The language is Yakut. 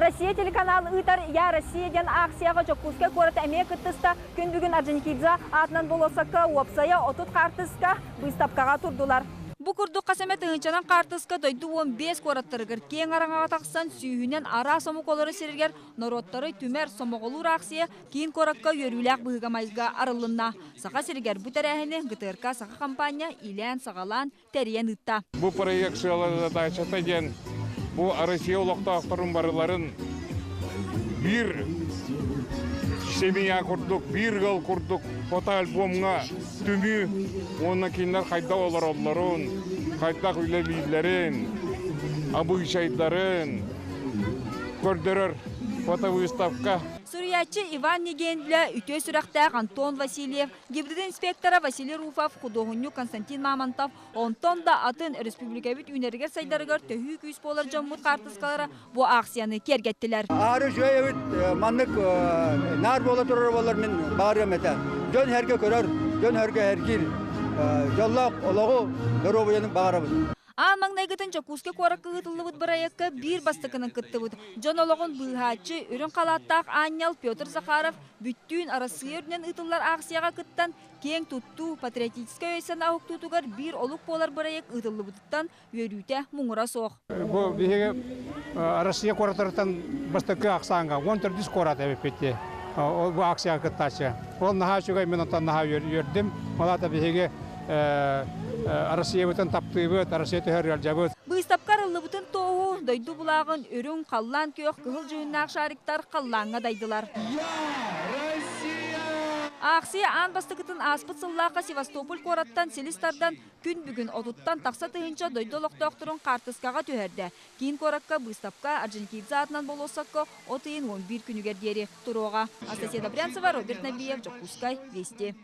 Россия телеканал ыытар «Я Россия» диэн акцияҕа Дьокуускай куорат эмиэ кыттыста. Күн бүгүн Орджоникидзе аатынан болуоссакка уопсайа 30 хаартыска быыстапкаҕа турдулар. Бу курдук хас эмэ тыһыынчанан хаартыска дойду 15 куораттарыгар киэҥ араҥаҕа тахсан сүүһүнэн араас омук олорор сиригэр норуоттары түмэр сомоҕолуур акция киин куоракка үөрүүлээх быһыыга-майгыга арыллынна. Саха сиригэр бу тэрээһини ГТРК Саха хампаанньа иилээн-саҕалаан тэрийэн ыытта. Бу проект сыала-задачата диэн бу Россия олохтоохторун барыларын биир семья курдук, биир ыал курдук фотоальбомҥа түмүү уонна кинилэр хайдах олороллорун, хайдах үлэлииллэрин, абыычайдарын көрдөрөр фотовыставка. Суруйааччы Иван Негендлэ, үтүө сүрэхтээх Антон Васильев, ГИБДД инспектора Василий Руфов, худуоһунньук Константин Мамонтов, онтон да атын республикабыт үүнэригэр-сайдарыгар төһүү күүс буолар дьоммут хаартыскалара бу аахсыйаны киэргэттилэр. Аары үчүгэй эбит, маннык наар буола турар буоллар мин баарыам этэ. Дьон сэргэ көрөр, дьон сэргэ эргиир. Дьоллоох олоҕу, доруобуйаны баҕарабын. Аан маҥнайгытын Дьокуускай куоракка ыытыллыбыт бырайыакка биир бастакынан кыттыбыт дьон олоҕун быыһааччы, үрүҥ халааттаах аанньал Петр Захаров бүттүүн Арассыыйа үрдүнэн ыытыллар аахсыйаҕа кыттан, киэҥ туттуу, патриотическай өй-санаа уһуктуутугар биир олук буолар бырайыак ыытыллыбытыттан үөрүүтэ муҥура суох. Бу биһиги Россия куораттарыттан бастакы ахсааҥҥа 14 куорат эбиппит дии. Ол бу акцияҕа кыттааччы. Ол наһаа үчүгэй, мин онтон наһаа үөрдүм. Ол аата биһиги Россиябытын таптыыбыт, Россия төһөр ыалдьабыт. Быыстапка арыллыбытын туоһу дойду былааҕын үрүҥ, халлаан күөх, кыһыл дьүһүннээх шариктар халлааҥҥа дайдылар. Аахсыйа аан бастакытын ааспыт сыллаахха Севастополь куораттан силис тардан күн бүгүн отуттан тахса тыһыынча дойду олохтоохторун хаартыскаҕа түһэрдэ. Киин куоракка быыстапка Орджоникидзе аатынан болуоссакка от ыйын 11 күнүгэр диэри туруоҕа. Анастасия Добрянцева, Роберт Набиев, Дьокуускай, Вести.